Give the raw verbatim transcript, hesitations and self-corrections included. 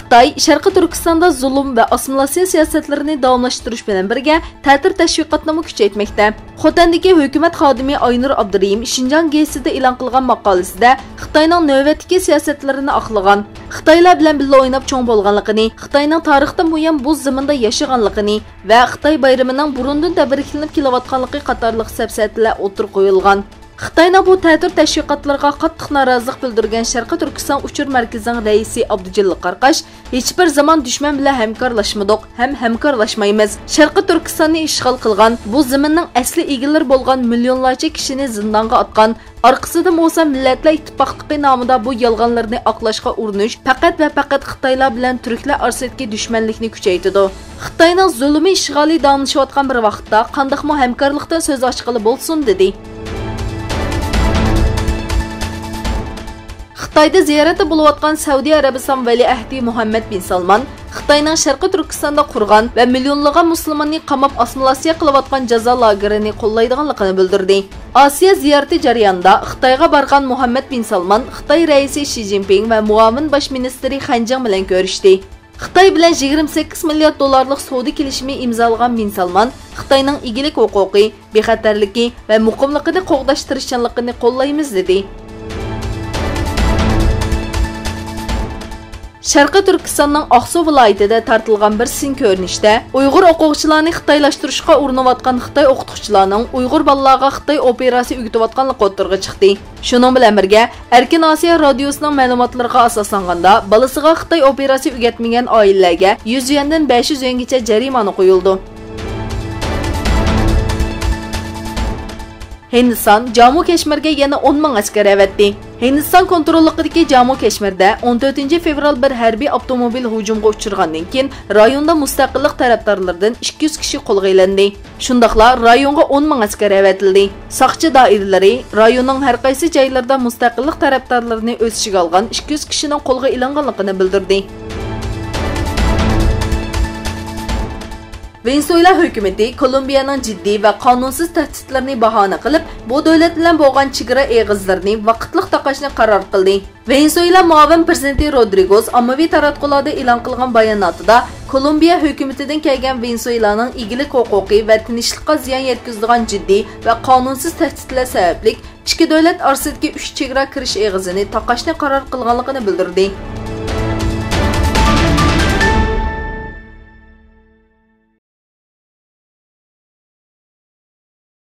خىتاي شەرقىي تۈركىستاندا زۇلۇم ۋە ئاسسىمىلياتسىيە سىياسەتلىرىنى داۋاملاشتۇرۇش بىلەن بىرگە، تەتۈر تەشۋىقاتنىمۇ كۈچەيتمەكتە. خوتەندىكى ھۆكۈمەت خادىمى ئاينۇر ئابدۇرېھىم شىنجاڭ گېزىتىدە ئېلان قىلغان ماقالىسىدە خىتاينىڭ نۆۋەتتىكى سىياسەتلىرىنى ئاقلىغان، خىتايلار بىلەن بىللە ئويناپ چوڭ بولغانلىقىنى، خىتاينىڭ تارىختىن بۇيان بۇ زېمىندا ياشىغانلىقىنى ۋە خىتاي بايرىمىنىڭ بۇرۇندىن تەبرىكلىنىپ كېلىۋاتقانلىقى قاتارلىق سەپسەتىلەر ئوتتۇرىغا قويۇلغان. خىتاينىڭ بۇ تەتۈر تەشۋىقاتلىرىغا قاتتىق نارازىلىق بىلدۈرگەن شەرقىي تۈركىستان ئۇچۇر مەركىزىنىڭ رەئىسى ئابدۇجېلىل قاراقاش، ھېچبىر زامان دۈشمەن بىلەن ھەمكارلاشمىدۇق ھەم ھەمكارلاشمايمىز. شەرقىي تۈركىستاننى ئىشغال قىلغان، بۇ زېمىننىڭ ئەسلى ئىگىلىرى بولغان مىليونلارچە كىشىنى زىندانغا ئاتقان، ئارقىسىدا بولسا مىللەتلەر ئىتتىپاقلىقى نامىدا بۇ يالغانلىرىنى ئاقلاشقا ئۇرۇنۇش پەقەت ۋە پەقەت خىتايلار بىلەن تۈركلەر ئارىسىدىكى دۈشمەنلىكنى كۈچەيتىدۇ. خىتاينىڭ زۇلۇمىي ئىشغالى داۋاملىشىۋاتقان بىر ۋاقىتتا قانداقمۇ ھەمكارلىقتىن سۆز ئاچقىلى بولسۇن، دېدى. خىتايدا زىيارەتتە بولۇۋاتقان سەئۇدى ئەرەبىستان ۋەلىئەھدى مۇھەممەد بىن سالمان خىتاينىڭ شەرقىي تۈركىستاندا قۇرغان ۋە مىليونلىغان مۇسۇلماننى قاماپ ئاسسىمىلياتسىيە قىلىۋاتقان جازا لاگېرىنى قوللايدىغانلىقىنى بىلدۈردى. ئاسىيا زىيارىتى جەريانىدا خىتايغا بارغان مۇھەممەد بىن سالمان خىتاي رەئىسى شى جىنپىڭ ۋە مۇئاۋىن باش مىنىستىرى خەن جىڭ بىلەن كۆرۈشتى. خىتاي بىلەن يىگىرمە سەككىز مىليارد دوللارلىق سودا كېلىشىمى ئىمزالىغان بىن سالمان خىتاينىڭ ئىگىلىك ھوقۇقى، بىخەتەرلىكى ۋە مۇقىملىقىنى قوغداش تىرىشچانلىقىنى قوللايمىز، دېدى. شەرقىي تۈركىستاننىڭ ئاقسۇ ۋىلايىتىدە تارتىلغان بىر سىن كۆرۈنۈشتە ئۇيغۇر ئوقۇغۇچىلارنى خىتايلاشتۇرۇشقا ئۇرۇنۇۋاتقان خىتاي ئوقۇتقۇچىلارنىڭ ئۇيغۇر بالىلارغا خىتاي ئوپېراسى ئۆگىتىۋاتقانلىقى ئوتتۇرىغا چىقتى. شۇنىڭ بىلەن بىرگە، ئەركىن ئاسىيا رادىيوسىنىڭ مەلۇماتلىرىغا ئاساسلانغاندا، بالىسىغا خىتاي ئوپېراسى ئۆگەتمىگەن ئائىلىلەرگە يۈز يۈەندىن بەش يۈز يۈەنگىچە جەرىمانە قويۇلىدۇ. ھىندىستان جامۇ كەشمىرگە يەنە ئون مىڭ ئەسكەر ئەۋەتتى. ھىندىستان كونتروللۇقىدىكى جامۇ كەشمىردە ئون تۆتىنچى فېۋرال بىر ھەربىي ئاپتوموبىل ھۇجۇمغا ئۇچرىغاندىن كېيىن، رايوندا مۇستەقىللىق تەرەپدارلىرىدىن ئىككى يۈز كىشى قولغا ئېلىندى. شۇنداقلا رايونغا ئون مىڭ ئەسكەر ئەۋەتىلدى. ساقچى دائىرىلىرى رايوننىڭ ھەر قايسى جايلىرىدا مۇستەقىللىق تەرەپدارلىرىنى ئۆز ئىچىگە ئالغان ئىككى يۈز كىشىنىڭ قولغا ئېلىنغانلىقىنى بىلدۈردى. ۋېنېسۇېلا ھۆكۈمىتى كولومبىيەنىڭ جىددىي ۋە قانۇنسىز تەھدىتلىرىنى باھانە قىلىپ، بۇ دۆلەت بىلەن بولغان چېگرا ئېغىزلىرىنى ۋاقىتلىق تاقاشنى قارار قىلدى. ۋېنېسۇېلا مۇئاۋىن پىرېزىدېنتى رودرىگوز ئاممىۋى تاراتقۇلاردا ئېلان قىلغان باياناتىدا، كولومبىيە ھۆكۈمىتىدىن كەلگەن ۋېنېسۇېلانىڭ ئىگىلىك ھوقۇقى ۋە تىنچلىققا زىيان يەتكۈزىدىغان جىددىي ۋە قانۇنسىز تەھدىتلەر سەۋەبلىك، ئىككى دۆلەت ئارىسىدىكى ئۈچ چېگرا كىرىش ئېغىزىنى تاقاشنى قارار قىلغانلىقىنى بىلدۈردى.